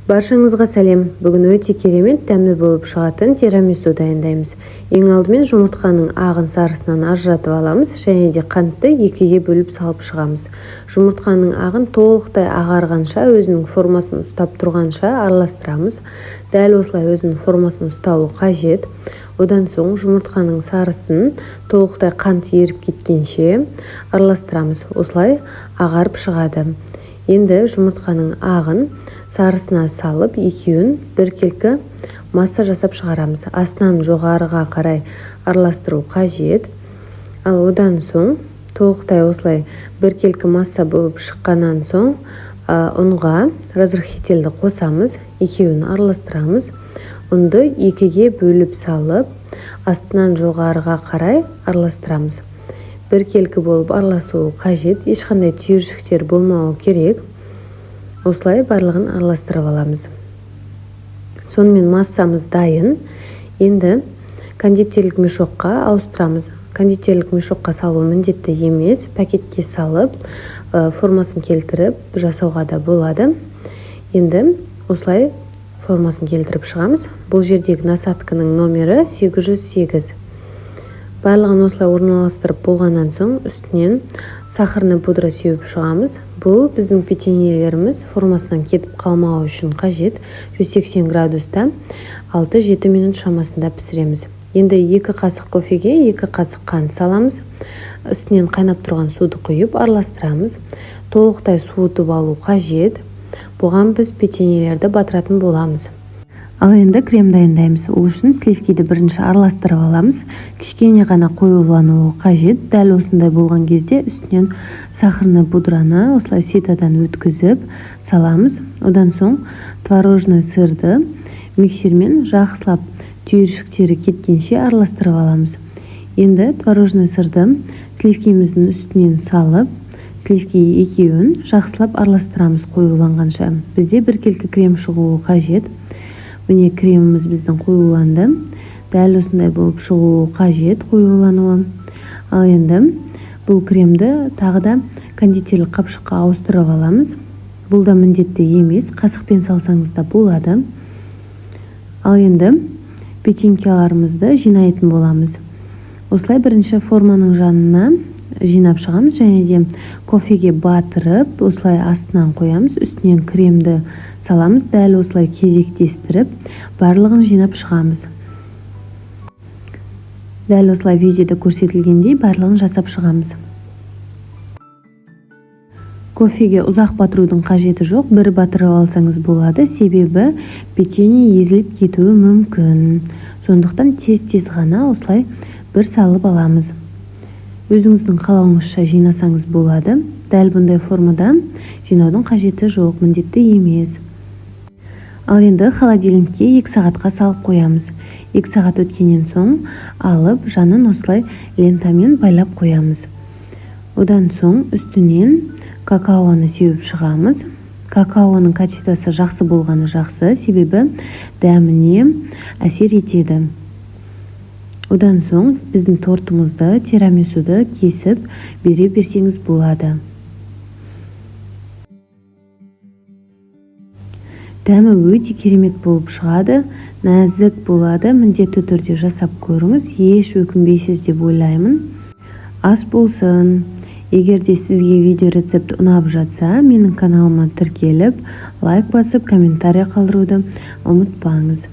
Баршаңызға сәлем! Бүгін өте керемет дәмді болып шығатын тирамису дайындаймыз. Ең алдымен жұмыртқаның ағын сарысынан ажыратып аламыз және де қантты екіге бөліп салып шығамыз. Жұмыртқаның ағын толықтай ағарғанша, өзінің формасын ұстап тұрғанша араластырамыз. Дәл осылай өзінің формасын ұстауы қажет. Одан соң жұмыртқаның сарысын толықтай қант еріп кеткенше араластырамыз. Осылай ағарып шығады. Енді жұмыртқаның ағын сарысына салып, екеуін біркелкі масса жасап шығарамыз. Астынан жоғарыға қарай араластыру қажет. Ал одан соң толықтай осылай біркелкі масса болып шыққаннан соң ұнға разрыхлительді қосамыз, екеуін араластырамыз. Ұнды екіге бөліп салып, астынан жоғарыға қарай араластырамыз. Біркелкі болып араласуы қажет, ешқандай түйіршіктер болмауы керек. Осылай барлығын араластырып аламыз. Сонымен массамыз дайын. Енді кондитерлік мешокқа ауыстырамыз. Кондитерлік мешокқа салу міндетті емес, пакетке салып, формасын келтіріп жасауға да болады. Енді осылай формасын келтіріп шығамыз. Бұл жердегі насадканың номері 808. Барлығын осылай орналастырып болғаннан соң үстінен сахарный пудра сеуіп шығамыз. Бұл біздің печеньелеріміз формасынан кетіп қалмауы үшін қажет. 180 градуста 6-7 минут шамасында пісіреміз. Енді 2 қасық кофеге 2 қасық қант саламыз. Үстінен қайнап тұрған суды құйып араластырамыз. Толықтай суытып алу қажет. Бұған біз печеньелерді батыратын боламыз. Ал енді крем дайындаймыз. Ол үшін сливкиді бірінші араластырып аламыз. Кішкене ғана қоюлануы қажет. Дәл осындай болған кезде үстінен сахарный пудраны осылай ситодан өткізіп саламыз. Одан соң творожный сырды миксермен жақсылап түйіршіктері кеткенше араластырып аламыз. Енді творожный сырды сливкиміздің үстінен салып, сливки екеуін жақсылап араластырамыз қоюланғанша. Бізде біркелкі крем шығуы қажет. Міне, креміміз біздің қоюланды. Дәл осындай болып шығуы қажет қоюлануы. Ал енді бұл кремді тағы да кондитерлік қапшыққа ауыстырып аламыз. Бұл да міндетті емес, қасықпен салсаңыз да болады. Ал енді печенькаларымызды жинайтын боламыз. Осылай бірінші форманың жанына жинап шығамыз және де кофеге батырып, осылай астынан қоямыз, үстінен кремді саламыз. Дәл осылай кезектестіріп барлығын жинап шығамыз. Дәл осылай видеода көрсетілгендей барлығын жасап шығамыз. Кофеге ұзақ батырудың қажеті жоқ, бір батырып алсаңыз болады, себебі печенье езіліп кетуі мүмкін. Сондықтан тез-тез ғана осылай бір салып аламыз. Өзіңіздің қалауыңызша жинасаңыз болады. Дәл бұндай формада жинаудың қажеті жоқ, міндетті емес. Ал енді холодильникке 2 сағатқа салып қоямыз. 2 сағат өткеннен соң алып, жанын осылай лентамен байлап қоямыз. Одан соң үстінен какаоны сеуіп шығамыз. Какаоның качествосы жақсы болғаны жақсы, себебі дәміне әсер етеді. Одан соң біздің тортымызды, тирамисуды кесіп бере берсеңіз болады. Дәмі өте керемет болып шығады, нәзік болады. Міндетті түрде жасап көріңіз, еш өкінбейсіз деп ойлаймын. Ас болсын! Егер де сізге видео рецепт ұнап жатса, менің каналыма тіркеліп, лайк басып, комментарий қалдыруды ұмытпаңыз.